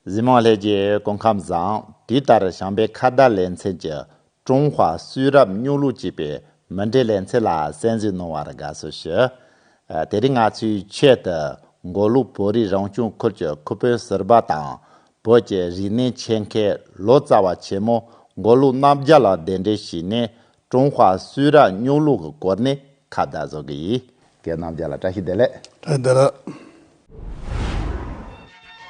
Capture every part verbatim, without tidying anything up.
གཟིགས་མང་ལྷན་རྒྱས་སྐུ་ཁམས་བཟང་། དུས་ལྟར་བྱམས་པའི་ཁ་བརྡ་ལེ་ཚན་གྱི་ཀྲུང་ཧྭ་སུའི་རབ་སྙིང་ལུགས་ཅེས་པའི་མུ་འབྲེལ་ལེ་ཚན་ལ་གསན་གཟིགས་གནང་བར་དགའ་བསུ་ཞུ། ཨ། དེ་རིང་ང་ཚོས་ཆེད་དུ་མགོ་ལོག་བོད་རིགས་རང་སྐྱོང་ཁུལ་གྱི་ཁུལ་དཔོན་ཟུར་པ་དང་། བོད་ཀྱི་རིག་གནས་ཆེད་མཁས་ལོ་ཙཱ་བ་ཆེན་མོ་མགོ་ལོག་རྣམ་རྒྱལ་ལགས་གདན་འདྲེན་ཞུས་ནས། ཀྲུང་ཧྭ་སུའི་རབ་སྙིང་ལུགས་ཀྱི་སྐོར་ནས་ཁ་བརྡ་བཟོ་གི་ཡིན། རྒན་རྣམ་རྒྱལ་ལགས་བཀྲ་ཤིས་བདེ་ལེགས། བཀྲ་ཤིས་བདེ་ལེགས།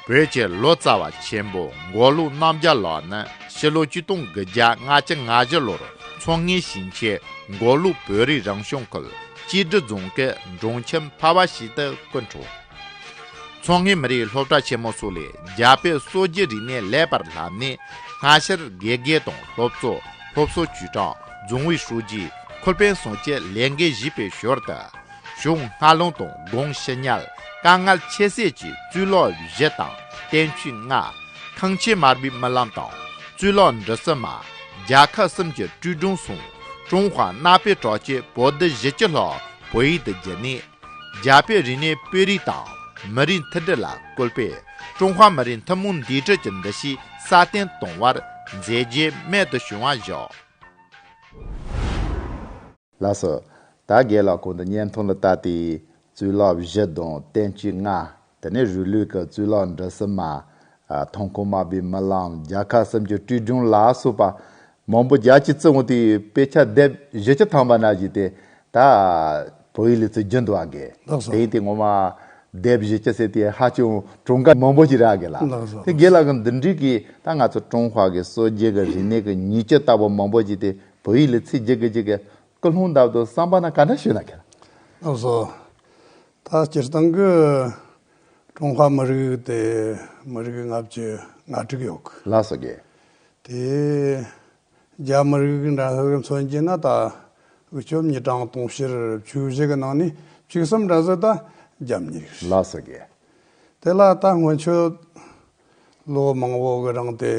བོད་ཀྱི་ལོ་ཙཱ་བ་ཆེན་པོ་མགོ་ལོག་རྣམ་རྒྱལ་ལགས་ནི་ཕྱི་ལོ་ཆིག་སྟོང་དགུ་བརྒྱ་ལྔ་བཅུ་ང་བཞི་ལོར་མཚོ་སྔོན་ཞིང་ཆེན་མགོ་ལོག་བོད་རིགས་རང་སྐྱོང་ཁུལ་ཀྱེ་ཀྲི་རྫོང་གི་འབྲོང་ཁྱིམ་འཕགས་པ་ཞིག་ཏུ་སྐུ་འཁྲུངས། མཚོ་སྔོན་མི་རིགས་སློབ་གྲྭ་ཆེན་མོ་སོགས་ལས་རྒྱ་བོད་སྲོལ་རྒྱུན་རིག་གནས་ལེགས་པར་བསླབས་ནས། སྔ་ཕྱིར་དགེ་རྒན་དང་སློབ་གཙོ། སློབ་གསོ་ཅུས་ཀྲང་། རྫོང་བའི་ཧྲུའུ་ཅི། ཁུལ་དཔོན་སོགས་ཀྱི་ལས་འགན་བཞེས་པའི་ཞོར་དུ། གཞུང་སྔ་ལུང་དང་དགོངས་ཞུ་ཉལ། དཀའ་ངལ་ཆེ་སེལ་གྱི་གཙུག་ལག་བཞི་དང་བསྟན་བཅོས་ལྔ། ཁང་ཆེན་དམར་པོའི་རྨི་ལམ་དང་གཙུག་ལག་འབྲུ་གསུམ་མ། རྒྱལ་ཁབ་གསུམ་གྱི་བཀྲས་སྒྲུང་སོགས་ཀྲུང་ཧྭ་གནའ་དཔེ་གྲགས་ཅན་པོ་ཏི་བཞི་བཅུ་ལྷག་བོད་ཡིག་ཏུ་བསྒྱུར་ནས། རྒྱ་བོད་རིག་གནས་སྤེལ་རེས་དང་མི་རིགས་མཐུན་སྒྲིལ་ལ་སྐུལ་སྤེལ། ཀྲུང་ཧྭ་མི་རིགས་ཐུན་མོང་འདུས་གྲུབ་ཀྱི་འདུ་ཤེས་སྲ་བརྟན་གཏོང་བར་མཛད་རྗེས་རྨད་དུ་བྱུང་བ་བཞག། ལགས་སོ། ད་རྒན་ལགས་གོང་དུ་བརྙན་ཐུང་ལ་བལྟས་ཏེ་གཙུག་ལག་བཞི་དང་བསྟན་བཅོས་ལྔ། དེ་ནས་རུ་ལུགས་ཀྱི་གཙུག་ལག་འབྲུ་གསུམ་མ། ཨ། མཐོང་སྒང་དམར་པོའི་རྨི་ལམ། རྒྱལ་ཁབ་གསུམ་གྱི་བཀྲས་སྒྲུང་ལ་སོགས་པ་མང་པོ་རྒྱ་ཆེ་བརྩི་འོང་དུས། དཔེ་ཆ་དེབ་བཞི་བཅུ་ཐམ་པ་ནང་བཞིན་དེ་ད་བོད་ཡིག་ལ་ཚུར་བསྒྱུར་འདུག་ཨ་རྒན། ལགས་སོ། དེ་ཡིན་དུས་ངོ་མ་དེབ་བཞི་བཅུ་ཟེར་དེ་ཧ་ཅང་གྲངས་ཀ་མང་པོ་ཞིག་རེད་ཨ་རྒན་ལགས། ལགས་སོ། དེ་རྒན་ལགས་ཀྱིས་འདི་འདྲའི་གི་ད་ང་ཚོ་ཀྲུང་ཧྭ་གི་སྲོལ་རྒྱུན་གྱི་རིག་གནས་ཀྱི་ཉིང་བཅུད་ལྟ་བུ་མང་པོ་ཞིག་དེ་བོད་ཡིག་ལ་ཚུར་བསྒྱུར་དགོས་ཀྱི་གི་ཀུན་སློང་འདྲ་བོ་དང་བསམ་པ་ན་ག་འདྲ་ཞིག་ཡོད་ན་རྒན། ལགས་སོ། ད་སྤྱིར་བཏང་གི་ཀྲུང་ཧྭ་མི་རིགས་དེ་མི་རིགས་ལྔ་བཅུ་ང་དྲུག་ཡོད་གི། ལགས་སོ་རྒན། དེ་རྒྱ་མི་རིགས་འདྲ་ཟིག་མཚོན་རྒྱུ་ན། ད་འུ་ཆོ་མི་གྲངས་དུང་ཕྱུར་བཅུ་བཞི་གི་ནང་ནས་བཅུ་གསུམ་འདྲ་ཟིག་ད་རྒྱ་མི་རིགས་རེད། ལགས་སོ་རྒན། དེ་ལ་ད་སྔོན་ཆད་ལོ་མང་བོ་གི་རིང་དེ།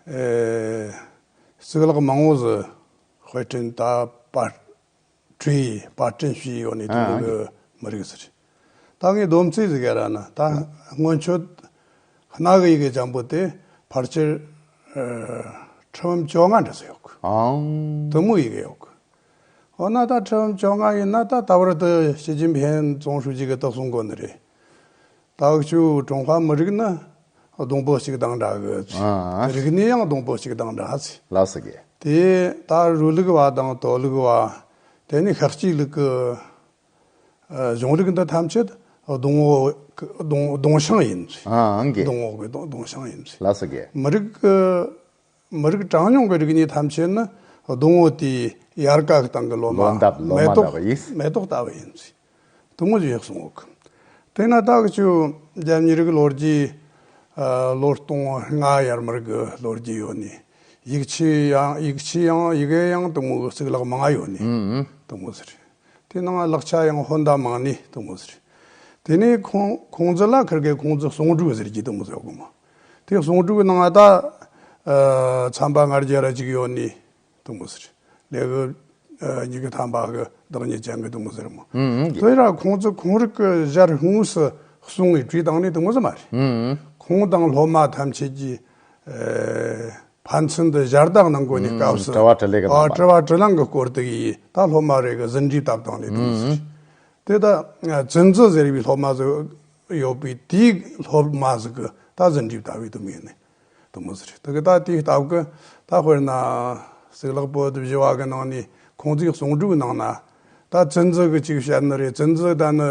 ཨེ། གཙུག་ལག་མང་བོ་ཟིག་དཔེ་སྐྲུན་ད་པར་བྲིས་པར་སྐྲུན་བྱས་ཡོད་ནི་དེ་ཨ་མོ་གི་མི་རིགས་ཟིག་རེད། ད་ངས་སྡོམ་རྩིས་ཟིག་ག་ར་ན། ད་སྔོན་ཆད་གནའ་གི་ཡི་གེ་འཇམ་པོ་དེ་ཕལ་ཆེར་ཨ་ཁྲི་འབུམ་བཅོ་ལྔ་འདྲ་ཟིག་ཡོད་གི། ཨང་། དེ་མོ་ཡི་གེ་ཡོད་གི། འོ་ན་ད་ཁྲི་འབུམ་བཅོ་ལྔ་ཡིན་ན། ད་ད་བར་དུ་ཞི་ཅིན་ཕིང་ཙུང་ཧྲུའུ་ཅི་གིས་ད་གསུང་གོ་ནི་རེད། ད་འུ་ཆོ་ཀྲུང་ཧྭ་མི་རིགས་ནི་སྡོང་པོ་གཅིག་དང་འདྲ་གི། ཨ། རིག་གནས་ཡང་སྡོང་པོ་གཅིག་དང་འདྲ་ཟེར། ལགས་སོ་རྒན། དེ་ད་རུ་ལུགས་པ་དང་དོ་ལུགས་པ། དེ་ནས་ཤཱཀྱའི་ལུགས་ཀྱི་ཨ་གཞུང་ལུགས་འདི་ཐམས་ཅད་སྡོང་བོ་གི་སྡོང་སྡོང་ཤིང་ཡིན་ཟེར། ཨ་རྒན། སྡོང་བོ་གི་སྡོང་སྡོང་ཤིང་ཡིན་ཟེར། ལགས་སོ་རྒན། མི་རིགས་ཀྱི་མི་རིགས་གྲངས་ཉུང་གི་རིག་གནས་ཐམས་ཅད་ནི་སྡོང་བོ་དེའི་ཡལ་ག་གི་སྟེང་གི་ལོ་མ། ལོ་འདབ་ལོ་མ་མེ་ཏོག་འདྲ་བ་ཡིན། མེ་ཏོག་ལྟ་བུ་ཡིན་ཟེར། དེ་མོ་ཞིག་གསུངས་ཡོད་གི། དེ་ན་ད་འུ་ཆོ་རྒྱ་མི་རིགས་ལོ་རྒྱུས། ཨ་ལོ་སྟོང་ལྔ་ཡར་མར་གི་ལོ་རྒྱུས་ཡོད་ནི། ཡིག་ཆའི་ཡང་ཡིག་ཆའི་ཡང་ཡི་གེ་ཡང་དེ་མོ་གི་གཙུག་ལག་མང་ང་ཡོད་ནི། ཨུ་ཨུ། དེ་མོ་ཟེར། དེ་ནང་ལག་ཆ་ཡང་ཧོན་ད་མང་ནི་དེ་མོ་ཟེར། དེ་ནས་ཁུང་ཁུང་ཙི་ལ་ཁིར་གི་ཁུང་ཙི་གསུང་སྒྲོས་ཟེར་གྱི་དེ་མོ་ཟེར་གོ་མ། དེ་གསུང་སྒྲོས་ནང་ད་ཨ་ཚན་པ་ལྔ་བརྒྱ་ར་ཅིག་ཡོད་ནི། དེ་མོ་ཟེར། ལས་གི་ཨ་ཉི་གི་ཐམ་པ་གི་བདག་ཉིད་ཅན་གི་དེ་མོ་ཟེར་མོ། ཨུ་ཨུ། དེ་ར་ཁུང་ཙི་ཁུང་རིག་གི་ཞལ་དངོས་སུ་གསུང་བའི་བྲིས་བཏང་ནི་དེ་མོ་ཟེར་མ་རེད། ཨུ་ཨུ། ཁོང་དང་སློབ་མ་ཐམས་ཅད་ཀྱིས་ཨ་ཕན་ཚུན་དུ་ཞལ་ཏ་གནང་གོ་ནི་ཨུ་སྐབས་སུ། དྲི་བ་དྲིས་ལན་གི་ཨ་ནང་དྲི་བ་དྲིས་ལན་གི་སྐོར་དེ་གི་ད་སློབ་མ་རེ་གི་ཟིན་བྲིས་བཏབ་བཏང་ནི་དེ་མོ་ཟེར། ཨུ་ཨུ། དེ་ད་ཙིན་ཙི་ཟེར་བའི་སློབ་མ་ཟིག་ཡོད་པའི་དེའི་སློབ་མ་ཟིག་གི་ད་ཟིན་བྲིས་བཏབ་བའི་དེ་མོ་ཡིན་ནི། དེ་མོ་ཟེར། དེ་གི་ད་དེའི་སྟབས་ཀྱིས་ད་དཔེར་ན་གཙུག་ལག་པོ་ཏི་བཞི་བ་གི་ནང་ནས་ཁུང་ཙིའི་གསུང་སྒྲོས་ནང་ན། ད་ཙིན་ཙི་གི་ཅིག་བཤད་ནི་རེད། ཙིན་ཙི་ད་ནི་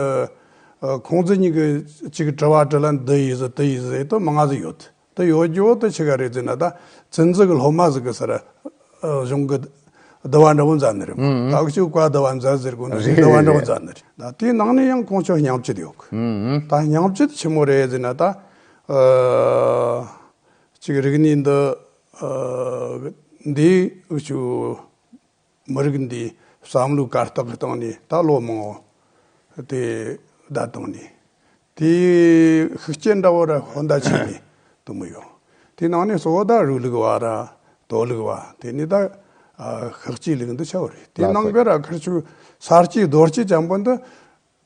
ཨ་ཁུང་ཙི་གཉིས་ཀྱི་ཅིག་དྲི་བ་དྲིས་ལན་འདི་ཡིས་ཟེར་དེ་ཡིས་ཟེར་དེ་མང་ང་ཟིག་ཡོད། དེ་ཡོད་རྒྱུ་བོ་དེ་ཆི་ག་རེད་ཟེར་ན། ད་ཙིན་ཙི་གི་སློབ་མ་ཟིག་གི་སར་ཨ་གཞུང་གི་བསྡུ་བ་འདྲ་བོ་མཛད་ནི་རེད། ཨུ་ཨུ། ད་གི་ཅིག་བཀའ་བསྡུ་བ་མཛད་ཟེར་གོ་ནི་རེད། བསྡུ་བ་འདྲ་བོ་མཛད་ནི་རེད། ད་དེའི་ནང་ནས་ཡང་ཁོང་ཚོ་སྙིང་བཅུད་ཡོད་གི། ཨུ་ཨུ། ད་སྙིང་བཅུད་ཆི་མོ་རེད་ཟེར་ན། ད་ཨ་ཅིག་རིག་གནས་འདི་ཨ་འདིའི་འུ་ཆོ་མི་རིགས་འདིའི་བསམ་བློའི་གར་སྟེགས་ཀྱི་སྟེང་ནས་ད་ལོ་མང་བོ་དེ་བསྡད་བཏང་ནས། དེའི་ཤུགས་རྐྱེན་འདྲ་བོ་ར་ཧོན་ད་ཆེ་ནས་དེ་མོ་ཡོད། དེའི་ནང་ནས་གཙོ་བོ་ད་རུ་ལུགས་པ་ར་དོ་ལུགས་པ་དེ་ནས་ད་ཨ་ཤཱཀྱའི་ལུགས་འདི་ཆ་བོ་རེད། དེའི་ནང་གི་ར་ཁིར་ཆོ་ས་སྐྱེས་རྡོ་སྐྱེས་ཅན་པོ་འདི་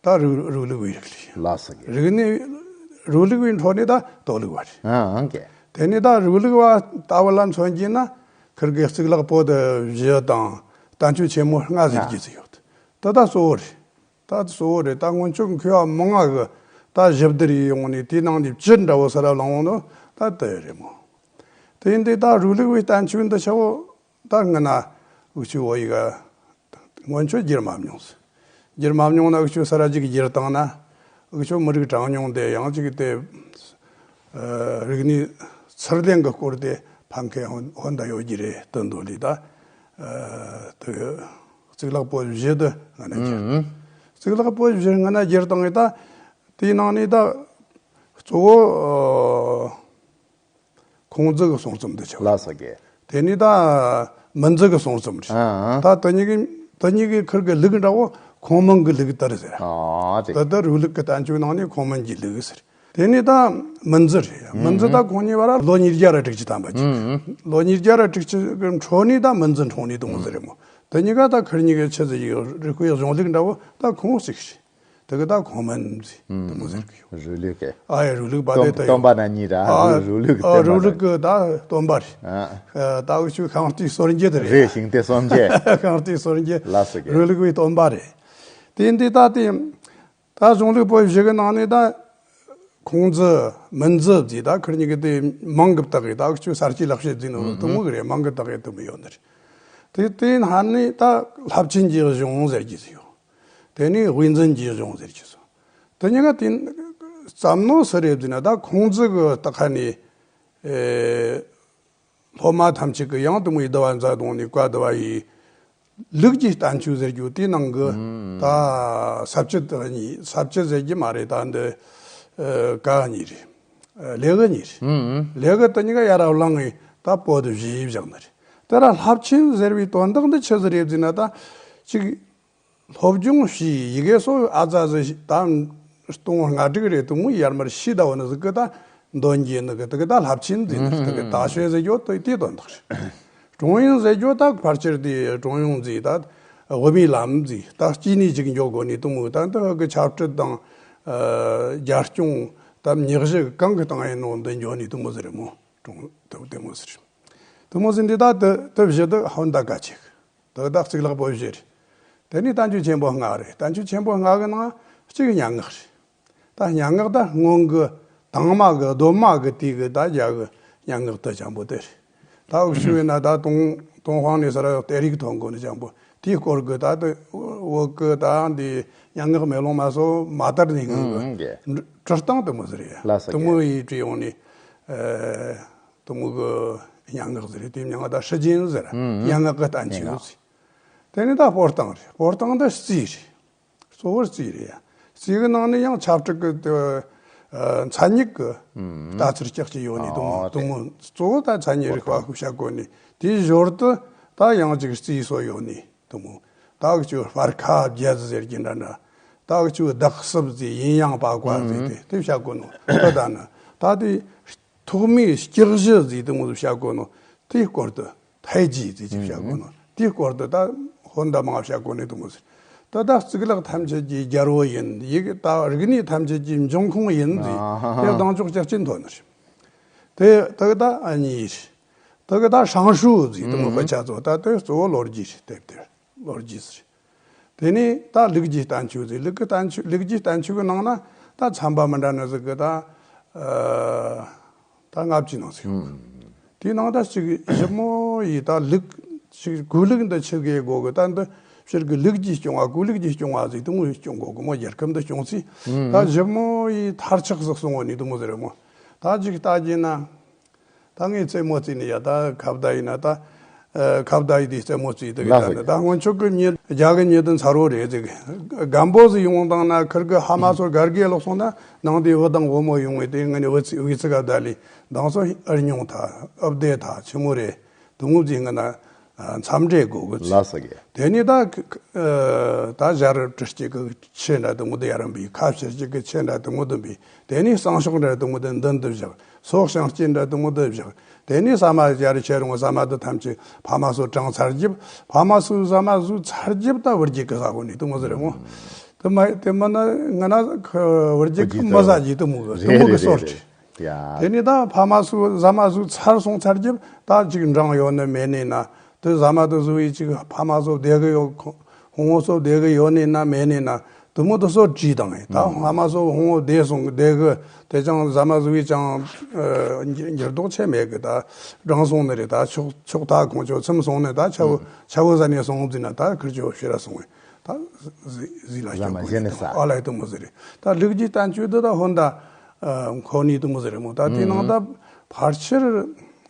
ད་རུ་རུ་ལུགས་པའི་རིགས་རེད། ལགས་སོ་རྒན། རིག་གནས། རུ་ལུག་པའི་འཕྲོ་ནས་ད་དོ་ལུག་པ་རེད། ཨང་ཀེ། དེ་ནས་ད་རུ་ལུག་པ་ལྟ་བུ་ལ་མཚོན་གྱི་ན་ཁིར་གི་གཙུག་ལག་པོ་ཏི་བཞི་དང་བསྟན་བཅོས་ཆེན་མོ་ལྔ་ཟེར་གྱི་ཟིག་ཡོད། དེ་ད་གཙོ་བོ་རེད། ད་གཙོ་བོ་རེད། ད་སྔོན་ཆད་མཁས་པ་མང་ང་གི་ད་ཞིབ་བསྡུར་ཡིས་ཡོང་ནས་དེའི་ནང་ནས་བཅུད་འདྲ་བོ་ཟེར་བ་བླངས་ཡོང་ནོ་ད་དེ་རེད་མོ། དེ་ཡིན་དུས་ད་རུ་ལུག་པའི་བསྟན་བཅོས་འདི་ཆ་བོ་ད་སྔ་ན་འུ་ཆོ་བོད་ཡིག་ག་སྔོན་ཆད་བསྒྱུར་མ་མྱོང་ཟེར། བསྒྱུར་མ་མྱོང་ན་འུ་ཆོ་ས་ར་ཅིག་བསྒྱུར་བཏང་ན་འུ་ཆོ་མི་རིགས་གྲངས་ཉུང་དེ་ཡང་ཅིག་དེ་ཨ་རིག་གནས་ཚུལ་ལྡན་གྱི་སྐོར་དེ་ཕམ་མཁན་ཧོན་ཧོན་ད་ཡོད་ཀྱི་རེད། དོན་དུ་ལི་ད་ཨ་དེ་གཙུག་ལག་པོ་བཞི་དེ་སྔ་ན་བསྒྱུར། ཨུམ། གཙུག་ལག་པོ་བཞི་སྔ་ན་བསྒྱུར་བཏང་གི་ད་དེའི་ནང་ནས་ད་གཙོ་བོ་ཨ་ཁུང་ཙི་གི་གསུང་རྩོམ་འདི་ཆགས། ལ་ས་གེ། དེ་ནས་ད་མི་ཙི་གི་གསུང་རྩོམ་རེད། ཨ་ཨ། ད་དེ་གཉིས་ཀྱི་དེ་གཉིས་ཀྱི་ཁིར་གི་ལུག་འདྲ་བོ་ཁུང་མིན་གྱི་ལུག་དེ་རེད་ཟེར། ཨ་དེ། ད་ལྟ་རུ་ལུག་གི་བསྟན་བཅོས་ནང་ནས་ཁུང་མིན་གྱི་ལུག་ཟེར། དེ་ནས་ད་མི་ཙི་རེད། མི་ཙི་ད་ཁོང་གཉིས་བར་ལོ་ཉིས་བརྒྱ་ར་དྲུག་ཅུ་ཐམ་པ་ཅིག་ཨུ་ཨུ། ལོ་ཉིས་བརྒྱ་ར་དྲུག་ཅུ་གི་འཕྲོ་ནས་ད་མི་ཙི་འཁྲུངས་ནས་དུ་མོ་ཟེར་རེད་མོ། དེ་གཉིས་ཀ་ད་ཁིར་གཉིས་ཀྱི་ཆི་ཟིག་ཡོད་རིག་པའི་གཞུང་ལུགས་འདྲ་བོ་ད་ཁུང་གཅིག་རེད། དེ་གི་ད་ཁོང་མིན་ཟེར་དེ་མོ་ཟེར་གི་ཡོད། རུ་ལུག་གི། ཨ་ཡ་རུ་ལུག་པ་སྟོན་དེ་ད་སྟོན་པ་ན་གཉིས་ར། ཨ་རུ་ལུག་གི་ཨ་སྟོན་པ་རུ་ལུག་ན་གི་ད་སྟོན་པ་རེད། ཨ་ད་འུ་ཆོ་ཤིང་རྟའི་སྲོལ་འབྱེད་དེ་རེད། རེད་ཤིང་རྟའི་སྲོལ་འབྱེད། ཤིང་རྟའི་སྲོལ་འབྱེད། ལ་ས་གེ། རུ་ལུག་པའི་སྟོན་པ་རེད། དེ་འདི་ད་དེ་ད་གཞུང་ལུགས་པོ་བཞི་གི་ནང་ནས་ད་ཁུང་ཙི་མིན་ཙི་ཟེར་ད་ཁིར་གཉིས་ཀྱི་དེ་མིང་གི་བཏགས་གི་ད་འུ་ཆོ་ས་སྐྱའི་ལག་བཤད་ཟེར་ནོ་དེ་མོ་གི་རེད། མིང་གི་བཏགས་གི་དེ་མོ་ཡོད་ནི་རེད། དེ་དེ་ནང་ནས་ད་ལྷ་ཆེན་གྱི་གཞུང་ཟེར་གྱི་ཟིག་ཡོད། དེ་ནས་དབུས་འཛིན་གྱི་གཞུང་ཟེར་གྱི་སོང་། དེ་གཉིས་ཀ་དེ་བརྩམས་ནོ་སུ་རེད་ཟེར་ན་ད་ཁུང་ཙི་གི་ད་ཁ་ནས་ཨེ་སློབ་མ་ཐམས་ཅད་ཀྱི་ཡང་དུ་མོའི་བསྡུ་བ་མཛད་གཏོང་ནས་བཀའ་བསྡུ་བ་ཡིས་ལུགས་ཀྱི་བསྟན་བཅོས་ཟེར་རྒྱུ་དེའི་ནང་གི་ད་ས་བཅད་གཉིས། ས་བཅད་ཟེར་རྒྱུ་མ་རེད། ད་འདི་ཨེ་བཀའ་གཉིས་རེད། ཨེ་ལེའུ་གཉིས་རེད། ལེའུ་དེ་གཉིས་ཀ་ཡར་བླངས་ངས་ད་པོ་ཏི་བཞི་བཞག་ནི་རེད། དེ་ར་ལྷ་ཆེན་ཟེར་བའི་དོན་དག་འདི་ཆི་ཟིག་རེད་ཟེར་ན་ད་ཅིག་སློབ་སྦྱོང་བྱས་ཡི་གེ་སོགས་ཨ་ཙ་ཟིག་ད་སྟོང་ལྔ་དྲུག་རེ་དུ་མོ་ཡར་མར་ཤེས་ད་བ་ནི་ཟིག་གི་ད་འདོན་རྒྱུ་ནི་གི་དེ་གི་ད་ལྷ་ཆེན་ཟེར་ནི་དེ་གི་ད་ཤོད་ཟེར་རྒྱུ་དེ་དེ་དོན་དག་རེད། ཀྲུང་དབྱང་ཟེར་རྒྱུ་ད་ཕལ་ཆེར་དེ་ཀྲུང་དབྱང་ཟེར་ད་དབུ་མའི་ལམ་ཟེར་ད་སྐྱེས་ནས་ཅིག་འཇོག་དགོས་ནི་དུ་མོ་ད་འདི་གི་ཆབ་སྲིད་དང་ཨ་རྒྱལ་སྐྱོང་ད་མྱི་གཞི་གང་གི་སྟེང་ཡིན་ནོ་འདི་འཇོག་ནི་དུ་མོ་ཟེར་རེད་མོ། ཀྲུང་དེ་དེ་མོ་ཟེར། དུ་མོ་ཟེར་འདི་ད་དེ་དེ་བཞི་དེ་ཧོན་ད་ག་ཅིག་དེ་དག་གཙུག་ལག་པོ་བཞི་རེད། དེ་ནས་བསྟན་བཅོས་ཆེན་པོ་ལྔ་རེད། བསྟན་བཅོས་ཆེན་པོ་ལྔ་གི་ནང་གཅིག་སྙན་ངག་རེད། ད་སྙན་ངག་ད་སྔོན་གི་དང་མ་གི་གདོད་མ་གི་དུས་གི་ད་རྒྱ་གི་སྙན་ངག་དེ་ཅན་པོ་དེ་རེད། ད་འུ་ཆོ་ཡིན་ན་ད་ཏུན་ཏུན་ཧོང་ནས་ས་ར་གཏེར་ཡིག་ཐོན་གོ་ནི་ཅན་པོ་དེའི་སྐོར་གི་ད་དེ་བོད་གི་ད་འདི་སྙན་ངག་མེ་ལོང་མ་སོགས་མ་དར་ནས་སྔོན་གི་ཨང་གི་འབྲི་སྟངས་དེ་མོ་ཟེར་རེད། ལ་ས་དེ་གི་མོ་ཡི་བྲིས་ཡོང་ནི་ཨེ། དུ་མོ་གི་སྙན་ངག་ཟེར་རེད། དེ་མྱིང་ང་ད་ཧྲི་ཅིན་ཟེར། ཨུམ། སྙན་ངག་གི་བསྟན་བཅོས་ཟེར། དེ་ནས་ད་སྤོར་སྟངས་རེད། སྤོར་སྟངས་འདི་རྩིས་རེད། གཙོ་བོ་རྩིས་རེད་ཡ། རྩིས་གི་ནང་ནས་ཡང་ཆབ་སྲིད་གི་དེ་ཨ་མཚན་ཉིད་གི་ཨུམ། ལྟ་ཚུལ་ལྕགས་ཀྱི་ཡོད་ནི་དུ་མོ། ཨོ་དུ་མོ་གཙོ་བོ་ད་མཚན་ཉིད་རིག་པ་ཤུགས་བྱ་དགོས་ནི་དེའི་ཞོར་དུ་ད་ཡང་ཅིག་རྩིས་སོགས་ཡོད་ནི་དུ་མོ། ད་འུ་ཆོ་སྤར་ཁ་རྒྱལ་ཟེར་གྱི་འདྲ་འདྲ། ད་འུ་ཆོ་བདག་སྲིབ་ཟེར་ཡིན་ཡང་པ་བཀའ་ཟེར་ཨུམ། དེ་དེ་བྱ་དགོས་ནོ། ད་ད་ནི་ད་དེ། ཐོག་མའི་སྐྱེགས་གཞི་ཟེར་དེ་མོ་ཟིག་བྱ་དགོས་ནོ། དེའི་སྐོར་དུ་ཐའི་ཇི་ཟེར་ཅིག་བྱ་དགོས་ནོ། དེའི་སྐོར་དུ་ད་ཧོན་ད་མང་བྱ་དགོས་ནི་དེ་མོ་ཟིག་ད་ད་གཙུག་ལག་ཐམས་ཅད་ཀྱི་རྒྱལ་པོ་ཡིན། ཡི་གེ་ད་རིག་གནས་ཐམས་ཅད་ཀྱི་འབྱུང་ཁུངས་ཡིན་ཟེར། ཨ་ཧ་ཧ། དེ་གདེང་འཇོག་ཅག་ཅིག་འཐོན་ནི་རེད། དེ་དེ་གི་ད་ཨ་ནི་ཡིན། དེ་གི་ད་ཧྲང་ཧྲུའུ་ཟེར་དེ་མོ་ཨུ་ཧུ། དཔེ་ཆ་ཚོ་ད་དེ་གཙོ་བོ་ལོ་རྒྱུས་རེད། དེབ་དེ་ལོ་རྒྱུས་ཟེར། དེ་ནས་ད་ལུགས་ཀྱི་བསྟན་བཅོས་ཟེར། ལུགས་ཀྱི་བསྟན་བཅོས། ལུགས་ཀྱི་བསྟན་བཅོས་ཀྱི་ནང་ན་ད་ཚན་པ་མི་འདྲ་ནི་ཟིག་གི་ད་ཨ་ད་ལྔ་བཅུའི་ནང་ཟིག་ཡོད། དེའི་ནང་ད་ཅིག་ཞིབ་མོ་ཡིས་ད་ལུགས་ཅིག་གུས་ལུགས་འདི་ཆི་གི་དགོས་གི། ད་འདི་ཕྱིར་གི་ལུགས་ཀྱིས་སྐྱོང་བ། གུས་ལུགས་ཀྱིས་སྐྱོང་བ་ཟིག་དེ་མོ་སྐྱོང་དགོས་གི་མོ། རྒྱལ་ཁབ་འདི་སྐྱོང་ཚེ། ད་ཞིབ་མོ་ཡིས་མཐར་ཆགས་ཟིག་སོང་བ་ནི་དེ་མོ་ཟིག་རེད་མོ། ད་ཅིག་ལྟ་རྒྱུ་ན། ད་ངས་རྩེད་མོ་རྩེ་ནི་ཡ་ད་ཁ་བརྡ་ཡིན་ན་ད། ཨ་ཁ་བརྡ་ཡི་དེ་རྩེད་མོ་རྩེ་དེ་གི་ལགས་ད་ནི་ད་སྔོན་ཆད་གི་མྱི་རྒྱ་གི་མྱི་དེ་མཚར་བོ་རེད་ཟེར་གི། སྒམ་པོ་ཟིག་ཡོང་དང་ན་ཁིར་གི་ཕ་མ་ཚོར་གར་གི་ལོག་སོང་ན་ནང་དེ་བུ་དང་བུ་མོ་ཡོང་བས་དེ་ང་ནི་བུ་ཚི་བུ་ཚི་ག་བརྡ་ལི་དང་སོ་ཨར་ཉུང་ཐ་ཨབ་དེ་ཐ་ཆི་མོ་རེད་དུ་ངུ་ཟིག་ང་ན་མཚམས་འདྲེ་དགོས་གི་ལགས་སོ་གི། དེ་ནི་ད་ད་ཞར་བྲི་སྐྱེ་གི་ཆེ་འདྲ་དུ་ངུ་དེ་ཡ་རམ་བི་ཁ་ཕྱིར་སྐྱེ་གི་ཆེ་འདྲ་དུ་ངུ་དུ་བི། དེ་ནས་སང་ཞོགས་འདྲ་དུ་མོ་དེ་མདུན་དུ་བཞག་སོགས་ཤིང་སྐྱེས་འདྲ་དུ་མོ་དེ་བཞག་དེ་ནས་ཟ་མ་ཡར་ཆེ་རུང་ཟ་མ་དེ་ཐམས་ཅད་ཕ་མ་སོ་དྲངས་ཚར་རྒྱབ། ཕ་མ་སོ་ཟ་མ་ཟོས་ཚར་རྒྱབ་ད་བུ་རྒྱུད་ཀྱི་ས་གོ་ནས་དུ་མོ་ཟེར་རེད་མོ། དེ་མ་དེ་མིན་ན་ང་ན་ཁ་བུ་རྒྱུད་ཀྱི་མི་ཟ་རྒྱུ་དེ་མོ་གི་དེ་མོ་གི་སྲོལ་རེད། ཡ། དེ་ནས་ད་ཕ་མ་སུ་ཟ་མ་སུ་ཚར་སོང་ཚར་རྒྱབ་ད་ཅིག་འབྲང་ཡོད་ནི་མེད་ནི་ན། དེ་ཟ་མ་དེ་ཟོ་བའི་ཅིག་ཕ་མ་སོ་བདེ་གི་ཡོད། ཁོ་ཧོང་བོ་སོ་བདེ་གི་ཡོད་ནི་ན་མེད་ནི་ན། དེ་མོ་དེ་སོ་བྲིས་དང་ངས་ད་ཕ་མ་སོ་ཧོང་བོ་བདེ་སོང་གི་བདེ་གི། དེ་ཅང་ཟ་མ་ཟོ་བའི་ཅང་འགྱུར་ལྡོག་ཆེ་མེད་གི། ད་འབྲང་སོང་ནི་རེད། ད་ཆོག་ཆོག་ད་ཁོང་ཆོ་ཚིམ་སོང་ནི། ད་ཆ་བོ་ཆ་བོ་ཟ་ནས་སོང་ཟིན་ན་ད་ཁིར་ཆོ་ཕྱིར་ར་སོང་བས། ད་ཟི་ཟི་ལ་ཟ་མ་ཞོག་ཞེ་ནས་ཟ། ཨ་ལ་དེ་མོ་ཟི་རེད། ད་ལུག་རྒྱུ་བསྟན་བཅོས་འདི་ད་ཧོན་ད་མཁོ་ནི་དེ་མོ་ཟི་རེད་མོ། ད་དེ་ནང་ད་ཕལ་ཆེར་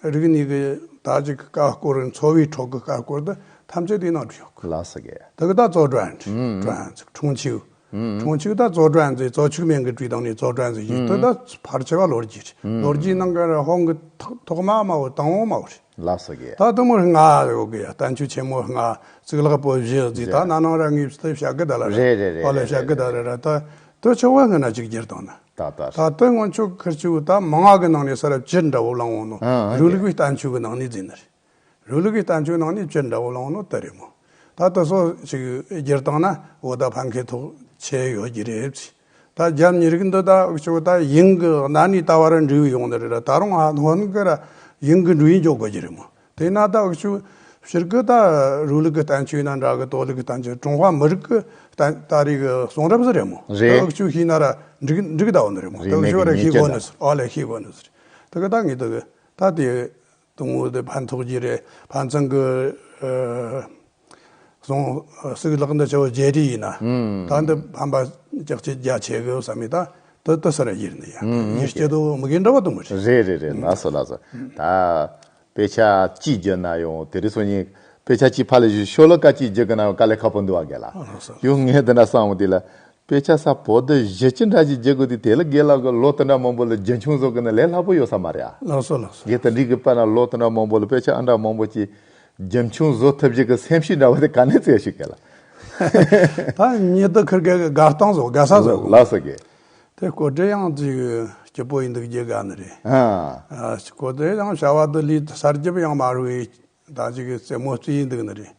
རིག་གནས་གི་ད་ཅིག་ཀ་སྐོར་འཚོ་བའི་ཁྲོད་གི་ཀ་སྐོར་དེ་ཐམས་ཅད་དེ་ནང་བྲིས་ཡོད་གི། ལགས་སོ་གི། དེ་གི་ད་ཙོ་ཀྲན་ཀྲན་ཁྲུང་ཆིའུ། ཁྲུང་ཆིའུ་ད་ཙོ་ཀྲན་ཟེར། ཙོ་ཆུ་མེན་གི་བྲིས་དང་ནི་ཙོ་ཀྲན་ཟེར་གི། དེ་ད་ཕལ་ཆེ་བ་ལོ་རྒྱུས་རེད། ལོ་རྒྱུས་ནང་གི་ཧོང་གི་ཐོག་ཐོག་མ་མ་བོ་དང་བོ་མ་བོ་རེད། ལགས་སོ་གི། ད་དུ་མོ་ལྔ་ཡོད་གི་ཡ། བསྟན་བཅོས་ཆེན་མོ་ལྔ། གཙུག་ལག་པོད་བཞི་ཟིག་ད་ན་ནང་ར་ངེས་སུ་བཤད་གི་ད་ལ་ར། རེད་རེད་རེད། ཨོ་ལ་རེད་བཤད་གི་ད་རེད་ར། ད་དུ་ཆོ་བ་ངི་ན་ཅིག་བསྒྱུར་བཏང་ན། ད་ད་ད་དུ་སྔོན་ཆོ་ཁིར་ཆུ་ད་མང་ང་གི་ནང་ནས་ས་ར་བཅུ་འདྲ་བོ་ལང་འོང་ནོ། ཨ་ཨ་རུ་ལུག་གི་བསྟན་བཅོས་གི་ནང་ནས་འཛིན་ནི་རེད། རུ་ལུག་གི་བསྟན་བཅོས་ནང་ནས་བཅུ་འདྲ་བོ་ལང་འོང་ནོ་དེ་རེད་མོ། ད་དུ་སོ་ཅིག་བསྒྱུར་བཏང་ན་འོ་ད་ཕན་ཁེ་ཐོག་ཆེ་ཡོད་ཀྱི་རེད། ད་རྒྱ་མི་རིགས་འདི་ད་འུ་ཆོ་ད་དབྱིན་གི་གནའ་ནས་ད་བར་འབྲི་བའི་ཡོང་ནི་རེད་ར། ད་རུང་ཧ་ཧོན་གི་ར་དབྱིན་གི་འབྲི་བའི་འཇོག་དགོས་ཀྱི་རེད་མོ། དེས་ན་ད་འུ་ཆོ་ཕྱིར་གི་ད་རུ་ལུག་གི་བསྟན་བཅོས་ན་འདྲ་གི། ཏོ་ལུག་གི་བསྟན་བཅོས། ཀྲུང་ཧྭ་མི་རིགས་གི་བསྟན་ད་རེས་གི་གསུང་རབ་ཟིག་རེད་མོ། རེད། ད་འུ་ཆོ་ཤེས་ན་ར་འགྲིག་འགྲིག་ད་འོ་ནི་རེད་མོ། རིག་ད་འུ་གནས་ཆོ་གི་ར་ཤེས་ཉེས་དགོས་ཅན་ནི་ཟེར། ཨོ་ལེ་ཤེས་དགོས་ནི་ཟེར། དེ་གི་ད་ངས་དེ་གི་ད་དེ་དུང་འོ་དེ་ཕན་ཐོགས་ཀྱི་རེད། ཕན་ཚུན་གི་ཨ་གསུང་གཙུག་ལག་འདི་ཆེ་བོ་རྗེས་དྲི་ཡིན་ན། ད་འདི་ཕན་པ་ཅག་ཅིག་རྒྱ་ཆེ་གི་བསམ་མི་ད་དུ་དུ་སར་ཡིར་ནི་ཡ། ཡིར་སྐྱེ་དུ་མི་གི་འདྲ་བ་དུ་མི་རེད། རེད་རེད་རེད། ལགས་སོ་ལགས་སོ། ད་དཔེ་ཆ་གཅིག་བརྒྱུད་ན་ཡང་དེ་རིང་སང་ཉིན་དཔེ་ཆ་གཅིག་ཕ་ལས་ཞུ་ཤོ་ལོ་ཀ་གཅིག་བརྒྱུད་གི་ན་ཡང་དཀའ་ལས་ཁག་པོ་འདུག་བ་གི་ལ། ཡང་ངས་འདི་འདྲ་བསམ་འོང་དེ་ལ། དཔེ་ཆ་ས་པོ་དེ་བཞི་བཅུ་འདྲ་ཞིག་བརྒྱུད་དགོས་དུས་དེ་ལ་རྒན་ལགས་ཀྱི་ལོ་དེ་འདྲ་མང་པོ་ལ་རྒྱུན་འཁྱོངས་བཟོ་གི་ན་ལས་སླ་པོ་ཡོད་ས་མ་རེད་ཨ། ལགས་སོ་ལགས་སོ། རྒན་དེ་འདྲའི་གི་པ་ན་ལོ་དེ་འདྲ་མང་པོ་ལ་དཔེ་ཆ་ཨ་འདྲ་མང་པོ་ཅིག་རྒྱུན་འཁྱོངས་བཟོ་ཐུབ་རྒྱུ་གི་སེམས་ཤུགས་འདྲ་བོ་དེ་ག་ནས་བཙལ་ཞིག་གི་ལ། ད་ཉིད་དུ་ཁིར་གི་དགའ་སྟངས་བཟོ་དགའ་ས་བཟོ། ལགས་སོ་རྒན། དེ་སྐོར་དེ་ཡང་ཅིག་སྐྱིད་པོ་ཡིན་འདུག་རྒྱུ་དགའ་ནི་རེད། ཨ། ཨ་སྐོར་དེ་ཡང་བྱ་བ་དེ་ལས་གསར་རྒྱབ་ཡང་མ་རུ་ཡི། ད་ཅིག་རྩེད་མོ་རྩེ་ཡིན་འདུག་ནི་རེད།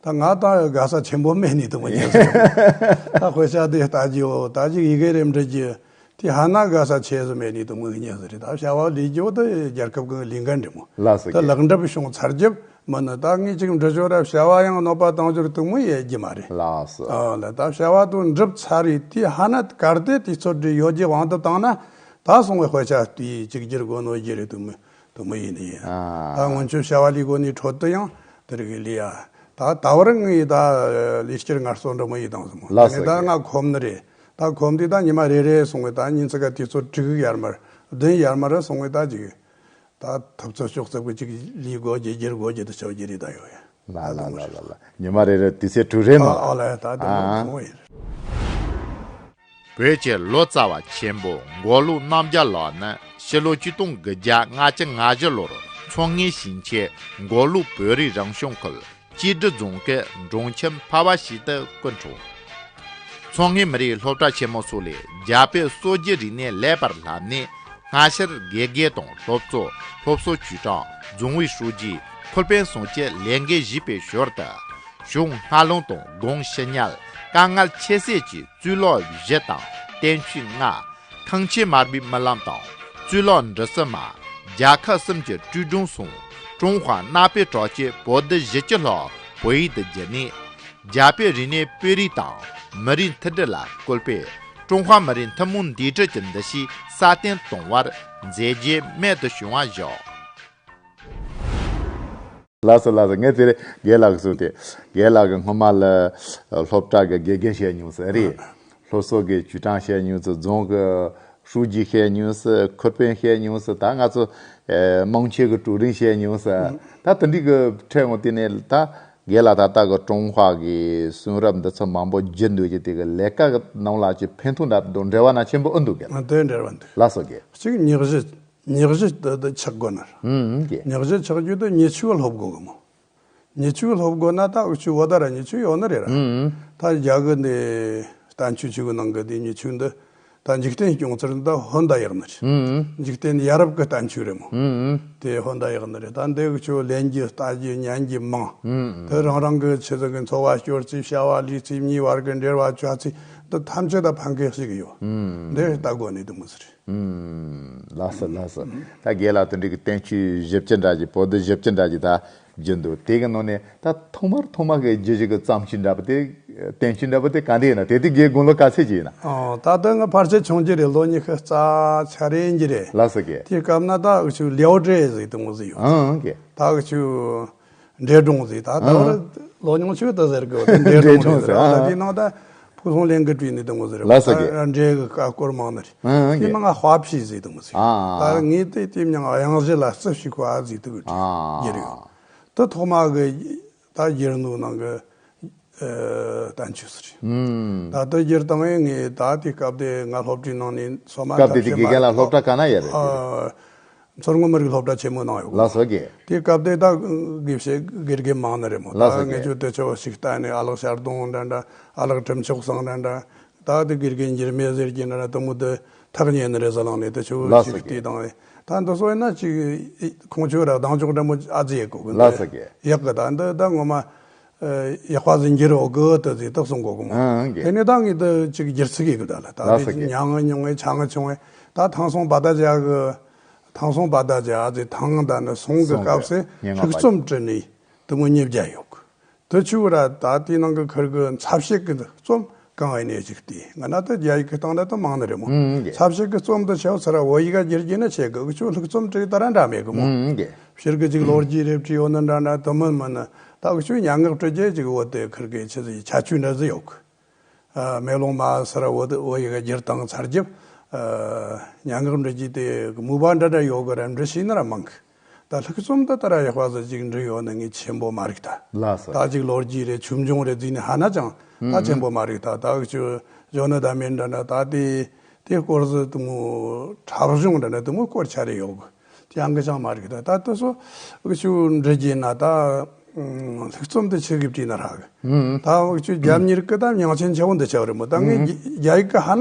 ད་ང་ད་དགའ་ས་ཆེན་པོ་མེད་ནི་དུ་མ་ཉན་ཟེར། ད་དཔེ་ཆ་དེ་ལྟ་རྒྱུ་ད་ཅིག་ཡི་གེ་རེ་འབྲི་རྒྱུ་དེ་ཧ་ན་དགའ་ས་ཆེ་ཟིག་མེད་ནི་དུ་མ་ཉན་ཟེར། ད་བྱ་བ་ལས་རྒྱུ་དེ་རྒྱལ་ཁབ་ཀྱི་ལས་འགན་འདྲ་མོ། ལགས་སོ་ད་རྒན། ལེགས་འགྲུབ་བྱུང་ཚར་རྒྱབ་མིན་ན་ད་ངས་ཅིག་འབྲི་ཆོག་ར་བྱ་བ་ཡང་གནོད་པ་བཏང་ཆོག་དུ་མ་ཡེ་རྒྱུ་མ་རེད། ལགས་སོ། ཨ་ལ་ད་བྱ་བ་དུ་འགྲུབ་ཚར་རེད། དེ་ཧ་ན་གར་དེ་དུས་ཚོད་འདྲི་ཡོད་རྒྱུ་དབང་དུ་བཏང་ན་ད་སོང་བའི་དཔེ་ཆ་དེ་ཅིག་བསྒྱུར་དགོས་ནོ་རྒྱུ་རེད་དུ་མ། དུ་མི་ཡིན་ནི་ཡིན། ཨ། ད་སྔོན་ཆད་བྱ་བ་ལས་དགོས་ནི་ཁྲོད་དུ་ཡང་དེ་རིགས་ལས་ཡ། ད་ད་བར་ངས་ད་ལས་སྐྱེར་ངལ་གསོ་འདྲ་མི་ཡིན་དང་ཟེར་མོ། ལགས་སོ་ད་ངས་ད་ང་ཁོམ་ནི་རེད། ད་ཁོམ་དུས་ད་ཉི་མ་རེ་རེ་སོང་བས་ད་ཉིན་ཚིག་ག་དུས་ཚོད་དྲུག་ཡར་མར་བདུན་ཡར་མར་སོང་བས་ད་ཅིག་ད་ཐུབ་ཚོད་ཤོག་ཚབ་ཀྱི་ཅིག་ལས་དགོས་ཀྱི་བསྒྱུར་དགོས་ཀྱི་དུ་ཆོག་གི་རེད་ད་ཡོད་ཡ། ལ་ལ་ལ་ལ་ལ། ཉི་མ་རེ་རེ་དུས་ཚོད་དྲུག་རེ་ནང་ཨ་ལ་ད་དེ་མོ་ཡིན། བོད་ཀྱི་ལོ་ཙཱ་བ་ཆེན་པོ་མགོ་ལོག་རྣམ་རྒྱལ་ལགས་ནི་ཕྱི་ལོ་ཆིག་སྟོང་དགུ་བརྒྱ་ལྔ་བཅུ་ང་བཞི་ལོར་མཚོ་སྔོན་ཞིང་ཆེན་མགོ་ལོག་བོད་རིགས་རང་སྐྱོང་ཁུལ་སྐྱིད་སྡུད་རྫོང་གི་འབྲོང་ཁྱིམ་ཕ་བ་ཞིག་ཏུ་སྐུ་འཁྲུངས། མཚོ་སྔོན་མི་རིགས་སློབ་གྲྭ་ཆེན་མོ་སོགས་ལས་རྒྱ་བོད་སྲོལ་རྒྱུན་རིག་གནས་ལེགས་པར་བསླབས་ནས་སྔ་ཕྱིར་དགེ་རྒན་དང་སློབ་གཙོ། སློབ་གསོ་ཅུས་ཀྲང་། རྫོང་ཝུའི་ཧྲུའུ་ཅི། ཁུལ་དཔོན་སོགས་ཀྱི་ལས་འགན་བཞེས་པའི་ཞོར་དུ་གཞུང་སྔ་ལུང་དང་དགོངས་ཞུ་ཉལ་དཀའ་ངལ་ཁྱད་བསད་ཀྱི་གཙུག་ལག་བཞི་དང་བསྟན་བཅོས་ལྔ། ཁང་ཆེན་མར་པའི་རྨི་ལམ་དང་གཙུག་ལག་འབྲི་སྲོལ་མ། རྒྱལ་ཁབ་གསུམ་གྱི་བྲིས་སྒྲུང་སོགས་ཀྲུང་ཧྭ་གནའ་དཔེ་གྲགས་ཅན་པོ་ཏི་བཞི་བཅུ་ལྷག་བོད་ཡིག་ཏུ་བསྒྱུར་ནས། རྒྱ་བོད་རིག་གནས་དཔོན་རིགས་དང་མི་རིགས་མཐུན་སྒྲིལ་ལ་སྐུལ་སྤེལ། ཀྲུང་ཧྭ་མི་རིགས་ཐུན་མོང་འདུས་གྲུབ་ཀྱི་འདུ་ཤེས་སྲ་བརྟན་གཏོང་བར་མཛད་རྗེས་རྨད་དུ་བྱུང་བ་བཞག་ལགས་སོ་ལགས་སོ། ངས་དེ་རེད་རྒན་ལགས་ཀྱིས་གསུངས་ཏེ། རྒན་ལགས་ཀྱིས་སྔོན་མ་ལ་སློབ་གྲྭ་གི་དགེ་རྒན་བྱས་མྱོང་ཟེར་རེད། སློབ་གསོ་གི་ཅུས་ཀྲང་བྱས་མྱོང་ཟེར། རྫོང་གི་ཧྲུའུ་ཅི་བྱས་མྱོང་ཟེར། ཁུལ་དཔོན་བྱས་མྱོང་ཟེར། ད་ང་ཚོ་དམངས་ཆེན་གྱི་ཀྲུའུ་རིན་བྱས་མྱོང་ཟེར། ད་དེ་འདྲའི་གི་ཁྲལ་འོང་དེ་ནས་ད་རྒན་ལགས་ད་ལྟ་གི་ཀྲུང་ཧྭ་གི་གསུང་རབ་འདི་ཚོ་མང་པོ་བསྒྱུར་འདུག་ཀྱི་དེ་གི་ལས་ཀ་གི་ནང་ལ་ཅིག་ཕན་ཐོགས་འདྲ་འདུག་འབྲེལ་བ་ན་ཆེན་པོ་ཨེ་འདུག་གི། དེ་འབྲེལ་བ་འདུག་ལགས་སོ་རྒན། གཅིག་ཉག་གཞི། ཉག་གཞི་དེ་དེ་ཆགས་དགོས་ན། ཨུམ་ཨུམ་རྒན། ཉག་གཞི་ཆགས་རྒྱུ་དེ་མྱི་ཆོས་སློབ་དགོས་གི་མོ། མྱི་ཆོས་སློབ་དགོས་ན་ད་འུ་ཆོས་བོད་ད་ར་མྱི་ཆོས་ཡོད་ནི་རེད་ར། ཨུམ་ཨུམ། ད་རྒྱ་གི་འདི་བསྟན་བཅོས་ཆོས་གི་ནང་གི་འདི་མྱི་ཆོས་འདི་ ད་འཇིག་རྟེན་སྐྱོང་ཚུལ་འདི་ཧོན་ད་ཡག་ནི་རེད། ཨུམ། འཇིག་རྟེན་ཡ་རབས་ཀྱི་བསྟན་བཅོས་རེད་མོ། ཨུམ། དེ་ཧོན་ད་ཡག་ནི་རེད། ད་འདི་གི་ཆོ་ལེན་རྒྱུ་ལྟ་རྒྱུ་ཉན་རྒྱུ་མང་། ཨུམ། དེ་རང་རང་གི་ཆི་ཟིག་གི་འཚོ་བ་སྐྱོར་ཚུལ། བྱ་བ་ལས་ཚུལ། མིའི་བར་གྱི་འབྲེལ་བ་བཅའ་ཚུལ། འདི་ཐམས་ཅད་ད་ཕན་ཁེ་ཞིག་ཡོད། ཨུམ། འདི་ལྟ་དགོས་ནི་དེ་མོ་ཟིག་རེད། ཨུམ། ལགས་སོ་ལགས་སོ། ད་རྒན་ལགས་དེ་འདྲའི་གི་བསྟན་བཅོས་བཞི་བཅུ་འདྲ་ཅིག་པོ་ཏི་བཞི་བཅུ་འདྲ་ཅིག་ད་བརྒྱུད་འདུག་དེ་གི་ནང་ནས་ད་ཐོག་མར་ཐོག་མ་གི་རྒྱུད་བཞི་གི་བརྩམས་བྱས་འདྲ་པོ་དེ། བསྟན་བཅོས་འདྲ་པོ་དེ་ག་འདྲ་ཡིན་ན། དེ་དུས་རྒན་དགུང་ལོ་ག་ཚོད་ཅིག་ཡིན་ན། ཨོ། ད་ལྟ་ང་ཕལ་ཆེར་ཆུང་རྒྱུ་རེད། ལོ་ཉི་ཤུ་རྩ་ཆ་རེ་ཡིན་རྒྱུ་རེད། ལགས་སོ་རྒན། དེའི་སྐབས་ན་ད་འུ་ཆོ་ལེའོ་ཏྲེ་ཟེར་དེ་མོ་ཟིག་ཡོད། ཨང་རྒན། ད་འུ་ཆོ་འབྲས་སྒྲོན་ཟེར། ད་ད་བར་ཨང་། ལོ་ཉུང་ཆུང་དུ་ཟེར་གི། འབྲས་སྒྲོན་ཟེར། འབྲས་སྒྲོན་ཟེར། ཨ། ད་དེའི་ནང་ད་ཕུན་ཚོགས་གླིང་གི་བྲིས་ནི་དེ་མོ་ཟིག་རེད། ལགས་སོ་རྒན། ད་འབྲས་གི་ཀ་སྐོར་མང་ནི་རེད། ཨང་། དེའི་རྒན། ནང་ང་ཧྭ་ཕྱི་ཟེར་དེ་མོ་ཟིག་ཨ། ད་ངས་དེ་དེའི་མྱིང་དབྱངས་བཞི་ལ་རྩི་ཞིག་པ་ཟེར་དེ་གི་ཨ། རྒྱུད་རེད། དེ་ཐོག་མ་གི་ད་རྒྱུད་ནོ་ནང་གི་ཨ་བསྟན་བཅོས་ཟིག་རེད། ཨུམ། ད་དེ་རྒྱུད་དང་ངས་ད་དེའི་སྐབས་དེ་ང་སློབ་གྲྭའི་ནང་ནས་སོ་མ་སྐབས་དེ་དེ་དགེ་རྒན་ལ་སློབ་གྲྭ་ག་ན་ཡོད་རེད། ཨ། མཚོ་སྔོན་མི་རིགས་སློབ་གྲྭ་ཆེན་མོའི་ནང་ཡོད། ལགས་སོ་རྒན། དེའི་སྐབས་དེ་ད་དགེ་བཤེས་དགེ་རྒན་མང་ནི་རེད་མོ། ལགས་སོ་ད་ངེད་རྒན། ཆོ་དེ་ཆོ་ཞིག་ལྟ་ནས། ཨ་ལགས་ཞལ་གདོང་འདྲ་འདྲ། ཨ་ལགས་གྲུབ་མཆོག་བཟང་འདྲ་འདྲ། ད་དེ་དགེ་རྒན་འགྱུར་མེད་ཟེར་གྱི་འདྲ་འདྲ་དེ་མོ་དེ་ཐག་ཉེ་ནི་རེད་ཟེར་ལངས་ནས། དེ་ཆོ་ལགས་སོ་ཞིག་རྒན། བལྟས་དང་། ད་འདི་ཚོ་ཡིན་ན་ཅིག་ཁོང་ཆོ་ར་གདེང་འཇོག་འདྲ་མོ་ཨ་ཙི་ཡེད་གོ་གི། ལགས་སོ་རྒན། ཡག་གི། ད་འདི་ད་ངོ་མ་ཨ་ཡག་པ་ཟིག་འགྱུར་ཡོད་གི་དེ་ཟིག་ད་གསུང་གོ་གི་མོ། ཨང་། རྒན། དེ་ནས་ད་ངས་དེ་ཅིག་བསྒྱུར་ཚིག་ཡེད་གི། ད་ལ་ད་ལགས་སོ་དེ་རྒན། མྱང་ངི་ཉུང་ངི་ཆ་ངི་ཆུང་ངི། ད་ཐང་སུང་བ་ད་ཅ་གི། ཐང་སུང་བ་ད་ཅ་ཟེར། ཐང་དང་ནི་སུང་གི་སྐབས་སུ་སུང་གི་སྙན་ངག་པ་ལྷུག་རྩོམ་བྲིས་ནས་དེ་མོ་ཉིས་བརྒྱ་ཡོད་གི། དེ་ཆོ་ར་ད་དེའི་ནང་གི་ཁུར་གི་ཚབ་བྱེད་གི་རྩོམ་གང་ཡིན་ནས་ཅིག་བལྟས། ང་ན་དེ་རྒྱ་ཡིག་གི་སྟེང་ན་དེ་མང་ནི་རེད་མོ། ཨང་། རྒན། ཚབ་བྱེད་གི་རྩོམ་དེ་ཆོ་ཚུར་བོད་ཡིག་ག་བསྒྱུར་རྒྱུ་ནི་ཆེ་གི། འུ་ཆོ་ལྷུག་རྩོམ་བྲིས་དེ་ར་འདྲ་མེད་གི་མོ། ཨང་། རྒན། སྤྱིར་གི་ཅིག་ལོ་རྒྱུས་རེ་བྲིས་ཡོད་ནི་འདྲ་འདྲ་དེ་མིན་མིན་ནི། ད་འུ་ཆོ་སྙན་ངག་བྲི་རྒྱུ་ཅིག་བོད་དེ་ཁུར་གི་ཆི་ཟིག་ཁྱད་ཆོས་འདྲ་ཟིག་ཡོད་གི། ཨ། མེ་ལོང་མ་ཟེར་བོད་བོད་ཡིག་བསྒྱུར་དང་ཚར་རྒྱབ། ཨ། སྙན་ངག་འབྲི་རྒྱུ་དེ་མོས་པ་འདྲ་འདྲ་ཡོད་གི་ར་འབྲི་ཤེས་ནི་ར་མང་གི། ད་ལྷུག་རྩོམ་དེ་ད་ར་ཡག་པ་ཟིག་ཅིག་འབྲི་ཡོད་ནི་ངས་ཆེན་པོ་མ་རིག་ད། ལགས་སོ། ད་ཅིག་ལོ་རྒྱུས་རེ་ཆོས་འབྱུང་རེ་བརྩིས་ནས་ཧ་ན་ཅང་ད་ཆེན་པོ་མ་རིག་ད། ད་འུ་ཆོ་གཞོན་ནུ་ཟླ་མེད་འདྲ་འདྲ་ད་དེ་དེ་སྐོར་ཟིག་དེ་མོ་འཁྲབ་གཞུང་འདྲ་འདྲ་དེ་མོ་སྐོར་ཆ་རེ་ཡོད་གི། ཅང་གི་ཅང་མ་རིག་ད། ད་དེ་ཚོ་འུ་ཆོ་འབྲི་རྒྱུ་ན་ད་ལྷུག་རྩོམ་དེ་ཆི་གི་བྲིས་ན་རག་གི། ཨང་། ད་འུ་ཆོ་རྒྱབ་གཉེར་གི་ད་མྱིང་ཆེན་ཆེ་བོ་འདི་ཆགས་རེད་མོ། ད་ངས་ཨང་། རྒྱ་ཡིག་གི་ཧ་ན་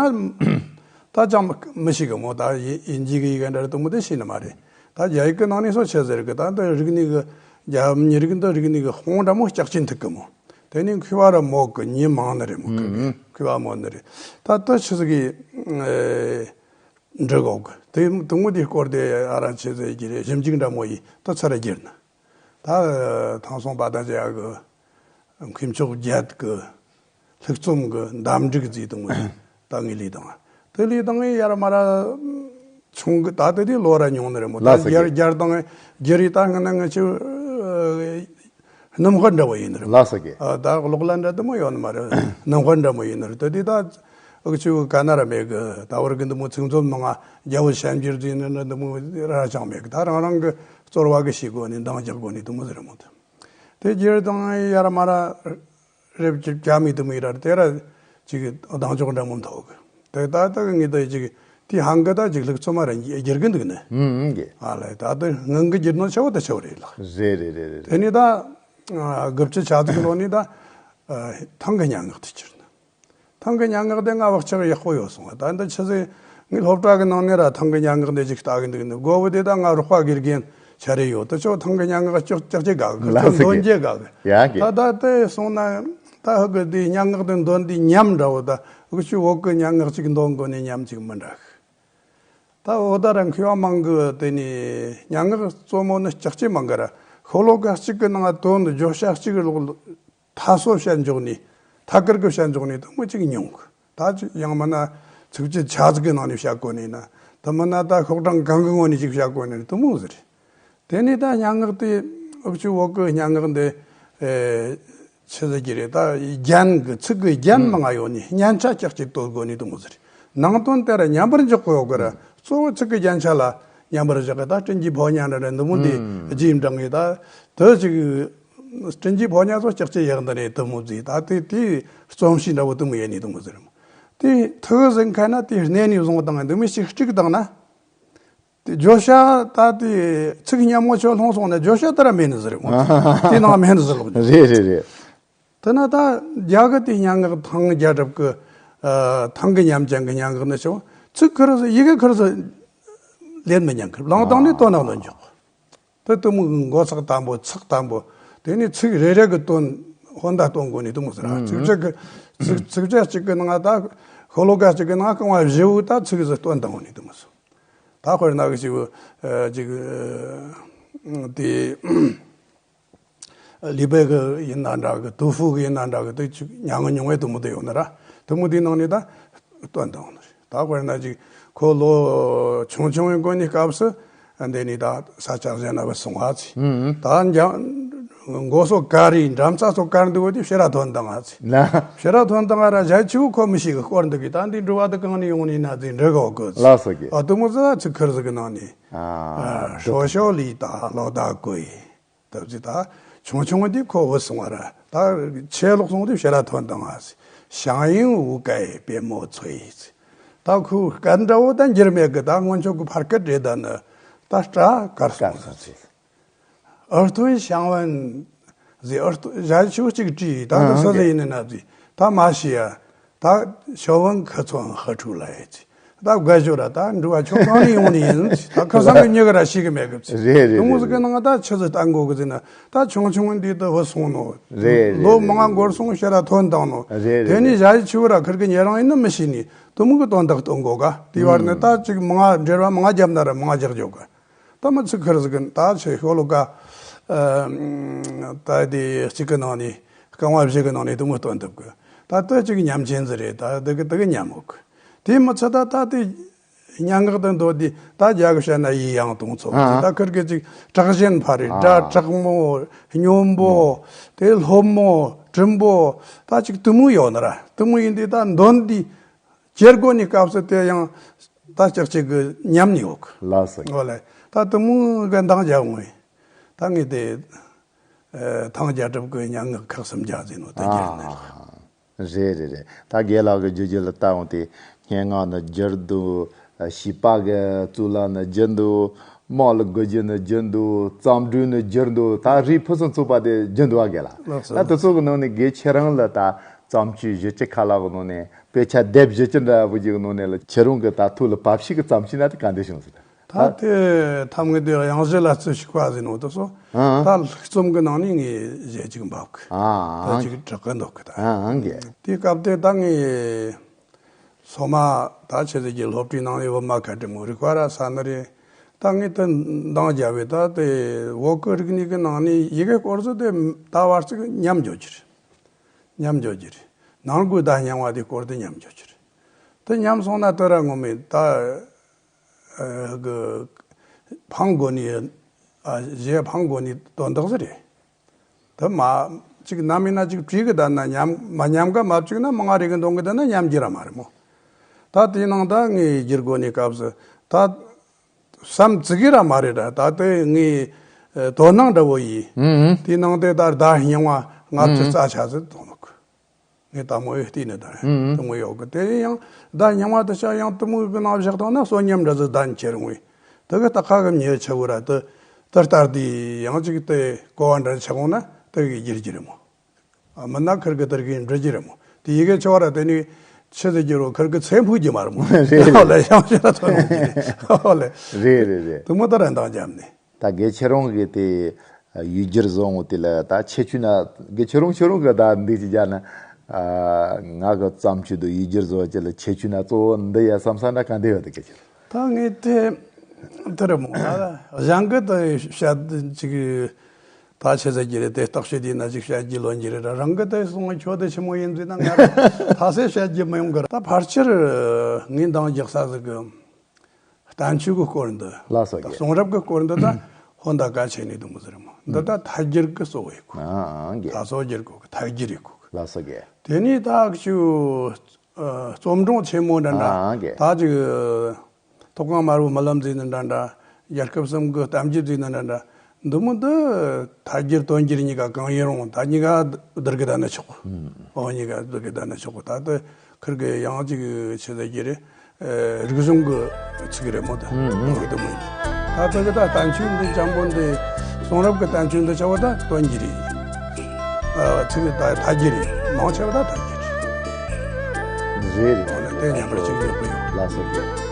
ད་ཅང་མི་ཤེས་གི་མོ། ད་དབྱིན་ཇི་གི་ཡི་གེ་འདྲ་དེ་མོ་དེ་ཤེས་ནི་མ་རེད། ད་རྒྱ་ཡིག་གི་ནང་ནས་སོ་ཆི་ཟེར་གི། ད་འདི་རིག་གནས་གི་རྒྱབ་གཉེར་གི་འདི་རིག་གནས་གི་དཔུང་འདྲ་མོ་ལྕགས་ཅན་ཐུག་གི་མོ། དེ་ནས་མཁས་པ་ར་མོ་གི་མྱི་མང་ནི་རེད་མོ། ཨང་། མཁས་པ་མོ་ནི་རེད། ད་དེ་ཆི་ཟིག་གི་ཨེ། འབྲི་གོ་གི། དེ་དེ་མོ་དེའི་སྐོར་དེ་ཨ་ར་ཆི་ཟེར་གྱི་རེད། ཞིབ་འཇུག་འདྲ་མོ་ཡིན་ད་ཚར་བསྒྱུར་ན། ད་ཐང་སུང་བ་ད་ཅ་གི་མཁས་མཆོག་བརྒྱད་གི་ལྷུག་རྩོམ་གི་འདམ་འགྲིག་ཟེར་དེ་མོ་ཡིན་ད་ངས་ལས་དང་། དེ་ལས་དང་ཡར་མར་ཆུང་གི། ད་དེ་དེ་ལོ་ར་ཉུང་ནི་རེད་མོ། ད་ལགས་སོ་རྒྱུད་རྒྱུད་དང་བསྒྱུར་རེ་ད་སྔ་ན་ང་ཆོ་སྣུམ་དཔར་འདྲ་བོ་ཡིན་ནི་རེད། ལགས་སོ་རྒན། ཨ། ད་གློག་ཀླད་འདྲ་དེ་མོ་ཡོད་ནི་མ་རེད། སྣུམ་དཔར་འདྲ་མོ་ཡིན་ནི་རེད། དེ་དེ་ད་འུ་ཆོ་ག་ན་ར་མེད་གི། ད་བར་གི་འདི་མོ་ཚིག་མཛོད་མང་ང་རྒྱལ་པོ་ཞབས་འགྱུར་ཟེར་ནི་འདྲ་འདི་མོ་ར་ཅང་མེད་གི། ད་རང་རང་གི་རྩོལ་བ་གི་ཤེས་དགོས་ནི་འདང་རྒྱག་དགོས་ནི་དེ་མོ་ཟིག་རེད་མོ། དེ་དེ་རྒྱུད་དང་ཡར་མར་རེ་བརྒྱབ་མི་དེ་མོ་ཡིན་ར། དེ་ར་ཅིག་གདེང་འཇོག་འདྲ་མོ་མཐོང་གི། དེ་ད་ལྟ་ངས་ད་ཅིག་དེ་ཧང་གི་ད་ཅིག་ལྷུག་རྩོམ་མ་ར་བསྒྱུར་གི་འདུག་ནི། ཨང་། ཨང་རྒན། ཨ་ལས། ད་དེ་ངང་གི་བསྒྱུར་ནོ་ཆེ་བོ་དེ་ཆེ་བོ་རེད་ལགས། རེད་རེད་རེད་རེད། དེ་ནས་ད་དགུ་བཅུ་ཆ་ཙིག་ལོ་ནས་ད་ཐང་གི་སྙན་ངག་དེ་ཁྱེར་ནི། ཐང་གི་སྙན་ངག་དེ་ང་བག་ཆགས་ཡག་པོ་ཡོད་སོང་བ། ད་འདི་ཆི་ཟེར། ངས་སློབ་གྲྭ་གི་ནང་ནས་ར་ཐང་གི་སྙན་ངག་འདི་ཅིག་ལྟ་གི་འདུག་ནི། དགོས་པ་དེ་ད་ང་རོགས་པ་དགེ་རྒན་ཆ་རེ་ཡོད། དེ་ཆོ་ཐང་གི་སྙན་ངག་ཅོག་ཅོག་ཅིག་ག་གི་ལགས་སོ་འདོན་རྒྱུ་ག་གི། ཡ་གི། ད་ད་དེ་སོང་ན་ད་ཧ་གི་དེ་སྙན་ངག་དེ་འདོན་དུས་ཉམས་འདྲ་བོ། ད་འུ་ཆོ་བོད་གི་སྙན་ངག་ཅིག་འདོན་དགོས་ནི་ཉམས་ཅིག་མི་འདྲ་གི། ད་འོ་ད་ར་མཁས་པ་མང་གི། དེ་ནས་སྙན་ངག་རྩོམ་མོ་ནི་ལྕགས་ཀྱི་མང་གི་ར། ཤོ་ལོ་ཀ་གཅིག་གི་ནང་དོན་བརྗོད་བྱ་གཅིག་གི་ལོག་མཐའ་སོ་བཤད་འཇོག་ནས། ཐད་ཀར་གི་བཤད་འཇོག་ནས་དེ་མོ་ཅིག་ཉུང་གི། ད་ཅིག་ཡང་མིན་ན་ཚིགས་བཅད་ཆ་ཙིག་གི་ནང་ནས་བཤད་དགོས་ནས་ན། དེ་མིན་ན་ད་ཤོག་གྲངས་གང་གི་ངོས་ནས་ཅིག་བཤད་དགོས་ནས་དེ་མོ་ཟིག་རེད། དེ་ནས་ད་སྙན་ངག་དེ་འུ་ཆོ་བོད་གི་སྙན་ངག་འདི་ཨེ་ཆི་ཟེར་གྱི་རེད། ད་རྒྱན་གི་ཚིག་གི་རྒྱན་མང་ང་ཡོད་ནས་སྙན་ཆ་ལྕགས་ཀྱི་གཏོད་དགོས་ནས་དེ་མོ་ཟིག་རེད། ནང་དོན་དེ་ར་ཉམས་པར་འཇོག་གི་ཡོད་གི་ར། གཙོ་བོ་ཚིག་གི་རྒྱན་ཆ་ལ་ཉམས་པར་འཇོག་གི། ད་སྤྲིན་གྱི་ཕོ་ཉ་འདྲ་འདྲ་འདི་མོ་འདི་ཨུམ། རྗེས་འབྲང་གི། ད་དེ་ཅིག་སྤྲིན་གྱི་ཕོ་ཉ་ཚོ་ལྕགས་ཀྱི་ཡག་འདི་རེད་དེ་མོ་ཟིག། ད་དེ་དེ་རྩོམ་གཤིས་འདྲ་བོ་དེ་མོ་ཡེ་ནས་དེ་མོ་ཟིག་རེད་མོ། དེ་ཐུགས་ཟིན་མཁན་ན་དེ་སྣེ་ནས་བཟུང་བཏང་འདི་མོ་ཞིག་དཀྲུག་བཏང་ན། དེ་བརྗོད་བྱ་ད་དེ་ཚིག་སྙན་མོ་ཆོ་ལྷུང་སོང་ན་བརྗོད་བྱ་དེ་ར་མེད་ནི་ཟིག་རེད་མོ། དེ་ནང་མེད་ནི་ཟིག་ལོག་རེད་རེད་རེད། དེ་ན་ད་རྒྱ་གི་དེ་སྙན་ངག་ཐང་རྒྱལ་རབས་ཀྱི་ཨ་ཐང་གི་ཉམས་ཅན་གྱི་སྙན་ངག་ནི་ཆོ་ ཚིག་ཁུར་སི་ཡི་གེ་ཁུར་སི་ལེན་མི་ཉན་ཁུར་བླངས་བཏང་ནས་དོན་ནང་ལ་འཇོག་དེ་དེ་མོ་མགོ་ཚགས་དམ་པོ་ཚགས་དམ་པོ། དེ་ནས་ཚིག་རེ་རེ་གི་དོན་ཧོན་ད་སྟོན་དགོས་ནས་དེ་མོ་ཟེར་ར། ཚིག་བཅད་གི་ཚིག་ཚིག་བཅད་གཅིག་གི་ནང་ད་ཤོ་ལོ་ཀ་གཅིག་གི་ནང་རྐང་བ་བཞི་བོ་ད་ཚིག་ཟིག་སྟོན་བཏང་ནས་དེ་མོ་ཟེར། ད་དཔེར་ན་གི་ཅིག་ཅིག་དེ། ལི་པའི་གི་ཡིན་ན་འདྲ་གི། ཏུའུ་ཧྥུ་གི་ཡིན་ན་འདྲ་གི། དེ་ཅིག་ཉང་ངི་ཉུང་བའི་དུ་མོ་དེ་ཡོད་ན་ར། དུ་མོ་དེའི་ནང་ནས་ད་སྟོན་དང་ནི། ད་དཔེར་ན་ཅིག་ཁོ་ལོ་ཆུང་ཆུང་བའི་སྒོ་ནས་སྐབས་སུ་འདི་ནས་ད་ས་ཆ་གཞན་ན་བུད་སོང་བ་ཚེ། ད་འཇང་མགོ་སོ་དཀར་རི་འགྲམ་ས་སོ་དཀར་འདུག་བ་དེ་ཕྱི་ར་ཐོན་དང་ང་ཚེ། ཕྱི་ར་ཐོན་དང་ང་ར་ཞལ་ཆུ་ཁོ་མི་ཤེས་གི་སྐོར་འདུག་གི། ད་འདི་འགྲོ་བ་དུ་གང་ནས་ཡོང་ནས་ན་ཚེ་འདྲི་གོ་གི་ཚེ། ལགས་སོ་གི། ཨ་དུ་མོ་ཟེར་ཚིག་ཁུར་ཟིག་གི་ནང་ནས། ཧྲོ་ཤོ་ལི་ད་ལོ་ད་གོ་ཡི། ད་ཅི་ད་ཆུང་ཆུང་དེ་ཁོ་བུད་སོང་བ་ར། ད་ཆེ་ལོག་སོང་དེ་ཕྱི་ར་ཐོན་དང་ང་ཟེར། ཞང་ཡིན་འུ་ཀའི་པེ་མོ་ཚོ་ཡི་ཟེར། ད་ཁོའི་སྐད་འདྲ་བོ་ད་འགྱུར་མེད་གི། ད་སྔོན་ཆོག་གི་ཕར་སྐད་རེད། ད་ནི་ད་སྐྲ་དཀར་སོང་ཟེར། ཨར་ཐོན་ཞང་བན་ཟེར། ཨར་ཐོན་ཞལ་ཆུ་གཅིག་བྲིས། ད་འདི་སོ་ཟེར་ཡིན་ན་ཟེར། ད་མ་ཤི་ཡ། ད་ཞའོ་ཝང་ཁི་ཚོ་ཧ་ཁྲུ་ལ་ཡི་ཚེ། ད་དགའ་ཞོ་ར་ད་འགྲུལ་བ་ཆོ་གང་ནས་ཡོང་ནི་ཡིན་ཚེ། ད་ཁ་སང་གི་ཉི་ག་ར་ཤི་གི་མེད་གི་ཚེ། རེད་རེད། དུ་མོ་ཟིག་གི་ནང་ད་ཆི་ཟིག་ལྟ་དགོ་གི་ཟེར་ན། ད་ཆུང་ཆུང་འདི་ད་བུད་སོང་ནོ། རེད་རེད། ལོ་མང་ང་འགོར་སོང་ཕྱི་ར་ཐོན་བཏང་ནོ། རེད་རེད། དེ་ནས་ཞལ་ཆུ་ར་ཁིར་གི་ཉེ་རང་ཡིན་ན་མི་ཤེས་ནི། དུ་མོ་གི་དོན་དག་སྟོན་དགོ་ག། དེ་བར་ནས་ད་ཅིག་མང་ང་འབྲེལ་བ་མང་ང་རྒྱབ་ན་ར་མང་ང་རྒྱག་རྒྱོ་ག། ད་མི་ཚིག་ཁུར་ཟིག་གི་ད་ཆེ་ཤོ་ལོ་ཀ་ཨ་ད་དེ་གཅིག་གི་ནང་ནས་རྐང་བ་བཞི་གི་ནང་ནས་དུ་མོ་སྟོན་ཐུབ་གི། ད་ལྟ་གཅིག་ཉམས་ཆེན་ཟིག་རེད། ད་དེ་གི་དེ་གི་ཉམས་འོག་གི། དེ་མི་ཚད་ད་ད་དེ་སྙན་ངག་དང་མདོ་དེ་ད་རྒྱ་གི་བཤད་ན་ཡི་ཡང་དུང་ཚོ་ཨ། ད་ཁུར་གི་ཅིག་དྲག་ཞན་ཕ་རེད། ཨ། སྒྲ་དྲག་མོ་སྙོམས་པོ་དེ་སློབ་མོ་གྲིམ་པོ་ད་ཅིག་དུ་མོ་ཡོད་ན་ར། དུ་མོ་ཡིན་དེ་ད་འདོན་དེ། ཇེར་གོ་ནི་སྐབས་སུ་དེ་ཡང་ད་ལྕགས་ཅིག་གི་ཉམས་ནི་འོག་ལགས་སོ། འོ་ལེ། ད་དུ་མོ་གི་འདང་རྒྱག་ངོ་ཡིན། ད་ངས་དེ་ཨ་ཐང་རྒྱལ་གྲབ་གི་སྙན་ངག་ཁག་གསུམ་རྒྱག་ཟིན་ནོ་ད་རྒྱལ་ནི། ཨ་རེད་རེད་རེད། ད་རྒན་ལགས་ཀྱི་བརྗོད་རྒྱུ་ལ་ལྟ་འོང་དེ་སྙན་ངག་ནི་བསྒྱུར་འདུག་བྱིས་པ་གི་གཙུག་ལག་ནི་བསྒྱུར་འདུག་དམག་ལ་དགོས་རྒྱུ་ནི་བསྒྱུར་འདུག་བརྩམས་སྒྲུང་ནི་བསྒྱུར་འདུག་ད་རིགས་ཕུན་སུམ་ཚོགས་པ་དེ་བསྒྱུར་འདུག་བ་རྒན་ལགས། ལགས་སོ། ད་དེ་ཚོ་གི་ནང་ནས་རྒན་ཁྱེད་རང་ལ་ད་བརྩམས་ཆོས་བཞི་བཅུ་ཁ་ལག་གི་ནང་ནས། དཔེ་ཆ་དེབ་བཞི་བཅུ་འདྲ་བོ་ཅིག་ནང་ནས་ལ་ཁྱེད་རང་གི་ད་ཐུགས་ལ་བབས་ཤིང་གི་བརྩམས་ཆོས་ན་དེ་ག་འདྲ་བྱུང་ཟེར། ད་དེ་ཐམ་ངེ་དེ་དབྱངས་གཞས་ལ་བརྩི་ཞིག་པ་ཟེར་ནོ་དེ་སོ། ཨ། ད་ལྷུག་རྩོམ་གི་ནང་ནས་ངས་གཞས་ཅིག་འབབ་གི། ཨ། ད་ཅིག་དྲག་གི་འདུག་གི་ད། ཨ་ཨང་གི། དེ་སྐབས་དེ་ད་ངས་སོ་མ་ད་ཆེ་ཟེར་གྱི་སློབ་གྲྭའི་ནང་ནས་བུ་མ་ཁ་དྲི་མོ་རིག་པ་ར་ས་ནི་རེད། ད་ངས་དེ་འདང་རྒྱབ་བས་ད་དེ་བོད་གི་རིག་གནས་གི་ནང་ནས་ཡི་གེ་སྐོར་ཟེར་དེ་ད་བར་ཚིག་ཉམས་འགྱོ་གི་རེད། ཉམས་འགྱོ་རྒྱུ་རེད། ནང་སྒོས་བརྡ་རྙིང་བ་དེ་སྐོར་དུ་ཉམས་འགྱོ་རྒྱུ་རེད། དེ་ཉམས་སོང་ན་དེ་ར་ངོ་མས་ད་ཨ་གི་ཕང་དགོ་ནི་ཨ་གཞས་ཕང་དགོ་ནི་དོན་དག་ཟིག་རེད། དེ་མ་ཅིག་ནམ་ཡིན་ན་ཅིག་བྲིས་གི་བསྡད་ན་ཉམས་མ་ཉམས་ག་མ་བཅུག་ན་མང་ང་རེ་གི་འདོན་གི་བསྡད་ན་ཉམས་རྒྱུ་ར་མ་རེད་མོ། ད་དེའི་ནང་ད་ངས་བསྒྱུར་དགོ་ནི་སྐབས་སུ་ད། བསམ་ཙི་གི་ར་མ་རེད་ར། ད་ལྟའི་ངའི་ཨ་དོ་སྣང་འདྲ་བོ་ཡིས། ཨུ་ཨུ། དེའི་ནང་དེ་ད་བརྡ་རྙིང་བ་ལྔ་བཅུ་ཨུ་ཨུ། རྩ་ཆ་ཟིག་གཏོང་ནོ་གི། ངས་དང་མོ་ཡོད་བལྟས་ནི་ད་ཨུ་ཨུ། དུ་མོ་ཡོད་གི། དེ་ཡང་བརྡ་རྙིང་བ་དེ་ཆ་ཡང་དུ་མོ་གི་ནང་བཞག་བཏང་ན་གསོན་ཉམས་འདྲ་ཟིག་ལྡན་ཁྱེར་འོང་བས། དེ་གི་ད་ཁ་གི་མྱི་ཆེ་བོ་ར་དེ་དེ་ལྟར་དེ་ཡང་ཅིག་དེ་གོ་བ་འདྲ་ཆགས་འོང་ན་དེ་གི་བསྒྱུར་རྒྱུ་རེད་མོ། ཨ་མིན་ན་ཁིར་གི་དེར་གི་འབྲི་རྒྱུ་རེད་མོ། དེ་ཡི་གེ་ཆོ་ར་དེ་ནི་ཆི་ཟེར་རྒྱུ་རོ། ཁིར་གི་ཚེ་འཕོས་རྒྱུ་མ་རེད་མོ། རེད་རེད། ཨོ་ལེ་ཡང་ཞེ་ན་ཐོན་རྒྱུ་རེད། ཨོ་ལེ། རེད་རེད་རེད། དུ་མོ་ད་ར་འདང་རྒྱབ་ནས། ད་དགེ་ཁྱེད་རང་གི་དེ་ཡིག་སྒྱུར་བཟོ་འོང་དེ་ལ་ད་ཁྱད་ཆོས་ན་དགེ་ཁྱེད་རང་ཁྱེད་རང་གི་ད་འདི་ཅི་བྱ་ན། ཨ་ང་གི་བརྩམས་ཆོས་དུ་ཡིག་སྒྱུར་བཟོ་ཅི་ལ་ཁྱད་ཆོས་ན་གཙོ་བོ་འདི་ཡ་བསམ་ས་འདྲ་ག་འདི་ཡོད་དེ་དགེ་ཁྱེད། ད་ངས་དེ་དེ་རེད་མོ། ད་གཞན་གི་དེ་བཤད་ཅིག་ད་ཆི་ཟེར་རྒྱུ་རེད། དེ་བརྟག་དཔྱད་དེ་ན་ཅིག་བཤད་རྒྱུ་ལོན་རྒྱུ་རེད་ར། རང་གི་དེ་སོང་ཁྱོད་དེ་ཆི་མོ་ཡིན་ཟེར་ན་ང་ཐ་སེ་བཤད་རྒྱུ་མི་ཡོང་གི་ར། ད་ཕལ་ཆེར་ངས་འདང་རྒྱག་ས་ཟིག་གི་བསྟན་བཅོས་ཀྱི་སྐོར་འདི། ལགས་སོ་ད་རྒན། གསུང་རབ་ཀྱི་སྐོར་འདི་ད་ཧོན་ད་གལ་ཆེ་ནི་དུ་མོ་ཟེར་མོ། འདི་ད་ཐད་སྒྱུར་གྱི་གཙོ་བོ་ཡིན་གོ། ཨ་ཨ་རྒན། ད་གཙོ་སྒྱུར་གོ་གི། ཐད་སྒྱུར་ཡིན་གོ་གི། ལགས་སོ་རྒན། དེ་ནས་ད་ཁྱོད་ཨ་རྩོམ་སྒྲུང་ཆེན་མོ་འདྲ་འདྲ། ཨ་ཨ་རྒན། ད་ཅིག་ཐོག་ཁང་དམར་པོ་རྨི་ལམ་ཟེར་ནི་འདྲ་འདྲ། རྒྱལ་ཁབ་གསུམ་གྱི་གཏམ་རྒྱུད་ཟེར་ནི་འདྲ་འདྲ། འདི་མོ་འདི་ཐད་སྒྱུར་དོན་སྒྱུར་གཉིས་ཀ་གང་ཡིན་རུང་ད་གཉིས་ཀ་བསྡུར་གི་བསྡད་ན་ཆོག་གོ། ཨུམ། འོ་གཉིས་ཀ་བསྡུར་གི་བསྡད་ན་ཆོག་གོ། ད་ལྟ་ཁིར་གི་ཡང་ཅིག་ཆི་ཟེར་རྒྱུ་རེད། ཨེ་རིག་གཞུང་གི་ཚིག་རེད་མོ་ད། ཨུམ་ཨུམ། འོ་འདི་མོ་ཡིན། ད་ལྟ་གི་ད་བསྟན་བཅོས་འདི་འཇམ་པོ་འདི་གསུང་རབ་ཀྱི་བསྟན་བཅོས་འདི་ཆ་བོ་ད་དོན་སྒྱུར་རེད། ཨ་ཚིག་འདི་ད་ཐད་སྒྱུར་རེད། མང་ཆེ་བ་ད་ཐད་སྒྱུར་རེད། རེད་རེད། འོ་ན་དེ་མཉམ་པར་གཅིག་ཡོད་གི་ཡོད། ལགས་སོ་རྒན།